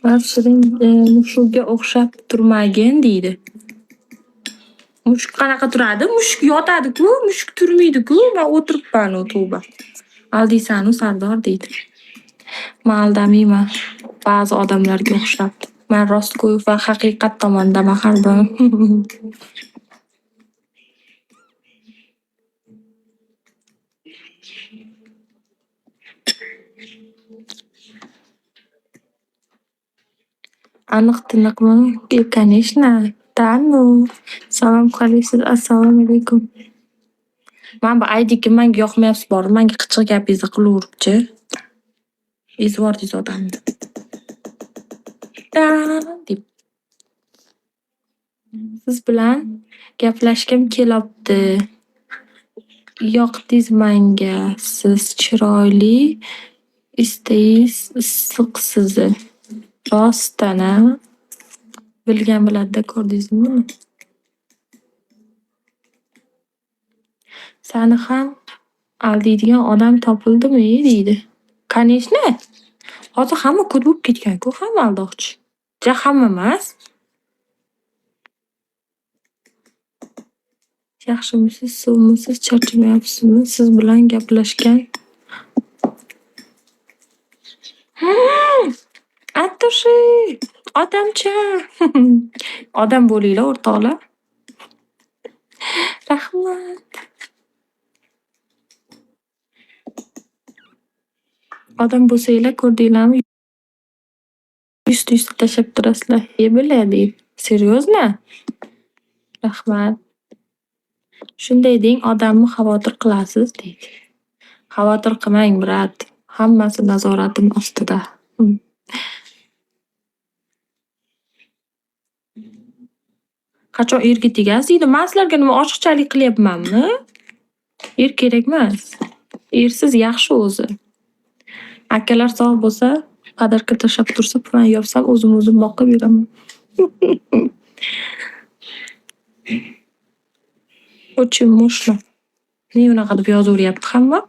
Va shirin mushukka o'xshab turmagin deydi. Mushuk qanaqa turadi? Mushuk yotadi-ku, mushuk turmaydi-ku. Man o'tiribman-u, tavba. Aldiysan-u, Sardor deydi. Man aldamayman ba'zi odamlarga o'xshab. Man rostgo'y va haqiqat tomondaman har doim. Aniq tiniqmi? Конечно. Да ну. Salom qalaysiz? Assalomu alaykum. Mana bu IDkim manga yoqmayapsiz bormi? Manga qichiq gapingizni qilaveribchi. Ezvordingiz odamni. Da deb. Siz bilan gaplashgim kelopti. Yoqdiz manga siz chiroyli istayiz issiqsiz. Rostdan-a? Bilgan biladi-da, ko'rdingizmi buni? Sani ham aldaydigan odam topildimi deydi. Конечно. Hozir hamma ko't bo'lib ketgan-ku, hamma aldoqchi. Ja hamma emas. Yaxshimisiz, sovmisiz, charchamayapsizmi? Siz bilan gaplashgan От души odamcha. Odam bo'linglar, o'rtoqlar. Rahmat. Odam bo'lsanglar ko'rdinglarmi? Yuzta-yuzta tashlab turasizlar. E бля deydi. Серьезно? Rahmat. Shunday deng, odamni xavotir qilasiz deydi. Xavotir qilmang, brat. Hammasi nazoratim ostida. Qachon erga tegasiz deydi. Man sizlarga nima oshiqchalik qilyapmanmi? Er kerakmas. Ersiz yaxshi o'zi. Akalar sog' bo'lsa, podarka tashlab tursa, plan yopsam o'zim o'zim boqib yuraman. Очень мощно. Nega unaqa deb yozaveryapti hamma?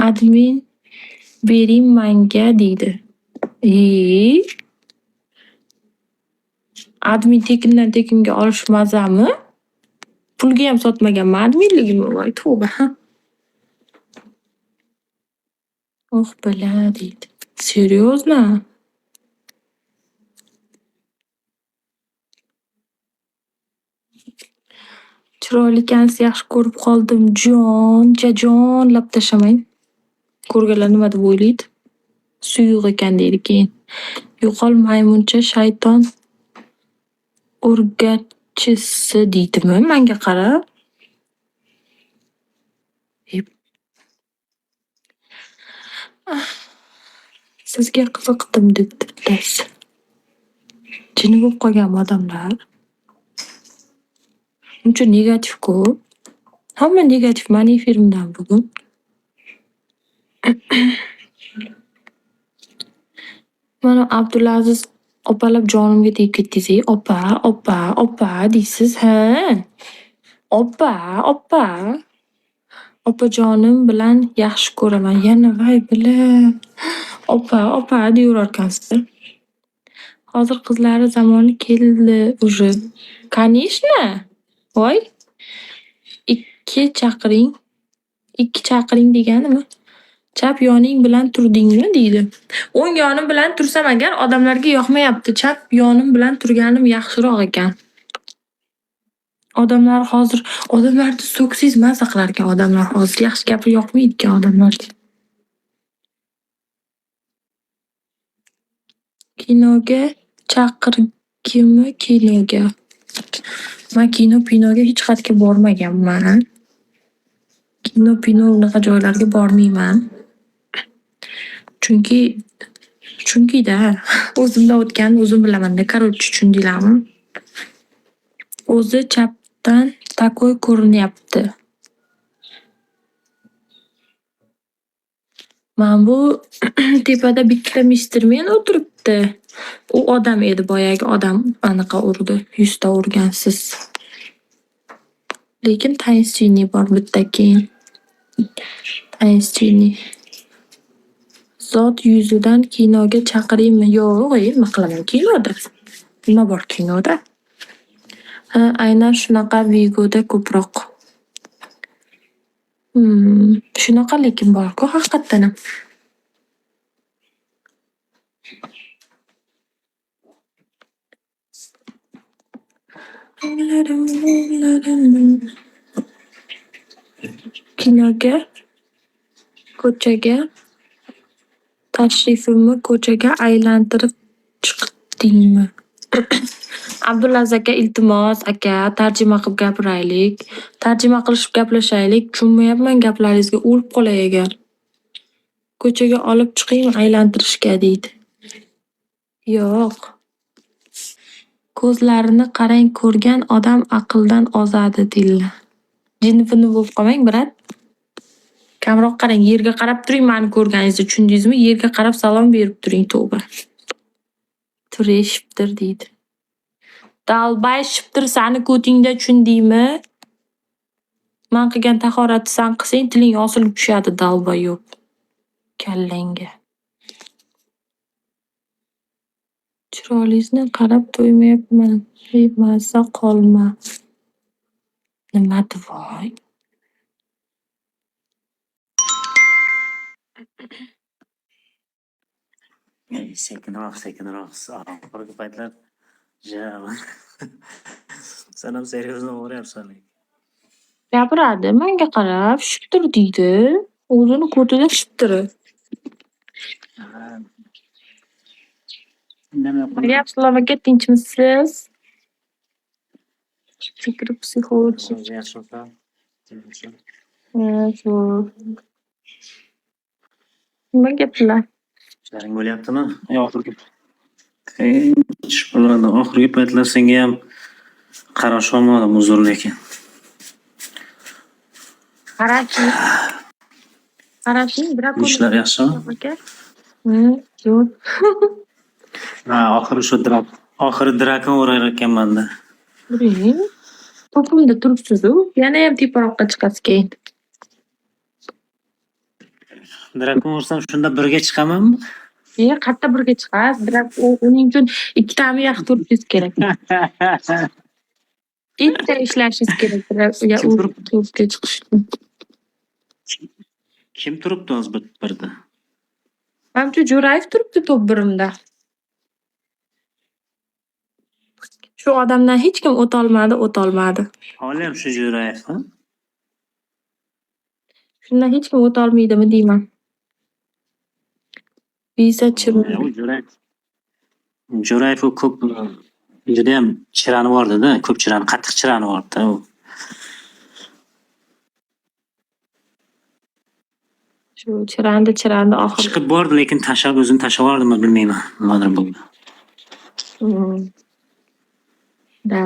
Admin bering manga deydi. Iiii. Admin tekindan tekinga olish mazami? Pulgayam sotmaganman adminligimni. Voy tavba. Oh бля deydi. Серьезно? Chiroyli ekansiz, yaxshi ko'rib qoldim jon, jajon lab tashlamang. Ko'rganlar nima deb o'ylaydi? Suyuq ekan deydi keyin. Yo'qol maymuncha shayton o'rgatchisi deydimi manga qarab? Sizga qiziqdim debdi bittasi. Jinni bo'lib qolganmi odamlar? Uncha negativ ko'p. Hamma negativ mani efirimdan bugun. Mana Abdulaziz opalab jonimga tegib ketdingiz-ey, opa, opa, opa deysiz, ha? Opa, opa. Opajonim bilan yaxshi ko'raman. Yana voy bila. Opa, opa deyaverarkansiz. Hozir qizlari zamoni keldi уже. Конечно. Voy. Ikki chaqiring. Ikki chaqiring deganimi? Chap yoning bilan turdingmi deydi. O'ng yonim bilan tursam agar odamlarga yoqmayapti. Chap yonim bilan turganim yaxshiroq ekan. Odamlar hozir odamlarni so'ksangiz maza qilar ekan odamlar hozir. Yaxshi gapir yoqmaydi ekan odamlarga. Kinoga chaqirgimi kinoga? Man kino pinoga hech qayerga bormaganman. Kino pino unaqa joylarga bormayman. Chunki chunkida o'zimdan o'tganini o'zim bilamanda. Короче, tushundinglarmi? O'zi chapdan takoy ko'rinyapti. Mana bu tepada bitta mister men o'tiribdi. U odam edi boyagi odam anaqa urdi. Yuzta urgansiz. Lekin таинственный bor bitta keyin. Таинственный. Zot yuzidan kinoga chaqiraymi? Yo'q, nima qilaman kinoda? Nima bor kinoda? Ha, aynan shunaqa Bigoda ko'proq. Shunaqa lekin borku haqiqatdanam. Kinoga ko'chaga tashrifimni ko'chaga aylantirib chiqdingmi? Abdulaziz aka, iltimos aka, tarjima qilib gapiraylik. Tarjima qilishib gaplashaylik. Tushunmayapman gaplaringizga, o'lib qolay agar. Ko'chaga olib chiqaymi aylantirishga deydi. Yo'q. Ko'zlarini qarang, ko'rgan odam aqldan ozadi deydilar. Jinni pinni bo'lib qolmang, brat. Kamroq qarang, yerga qarab turing mani ko'rganingizda, tushundingizmi? Yerga qarab salom berib turing, tavba. Ture shiptir deydi. Dalbay shiptir sani ko'tingda, tushundingmi? Man qilgan tahoratni san qilsang tiling osilib tushadi, долбоёб. Kallangga. Chiroyingizni qarab to'ymayapman. Bemaza qolma. Nima voy? Sekinroq, sekinroq. Oxirgi paytlar sen ham серьезно boryapsan. Gapiradi manga qarab, shiptir deydi. O'zini ko'tida shiptiri. Ha. Indamay Nima qo'yib. gap, Islom aka, tinchmisiz? Fikri psixolog. Yaxshimisan? Tinchmisan? Ha, zo'r. Nima gaplar? Ishlaring bo'lyaptimi? Oxirgi ish bo'ladi. Oxirgi paytlar sengayam qarasholmadim, uzr lekin. Qarashing. Qarashing drakon. Ishlar yaxshimi? Aka. Zo'r. Ha, oxiri shu oxiri drakon urar ekanman-da. Uring. Topimda turibsiz-u. Yanayam teparoqqa chiqasiz keyin. Drakon ursam shunda birga chiqamanmi? Qayerda birga chiqasiz? Uning uchun ikkitami yaxshi turishingiz kerak. Bitta ishlashingiz kerak. Kim turibdi? To'pga chiqish uchun. Kim turibdi hozir birda? Manimcha Jo'rayev turibdi top birimda. Shu odamdan hech kim o'tolmadi, o'tolmadi. Holiyam shu Jo'rayevmi? Shundan hech kim o'tolmaydimi deyman. Viza chiroyli. U Jo'rayev. Jo'rayev u ko'p judayam chiranib yubordida, ko'p chiranib, qattiq chiranib yubordida u. Shu chirandi, chirandi oxiri. Chiqib bordi, lekin tashlab o'zini tashlab yubordimi bilmayman. Nimadir bo'ldi. Да.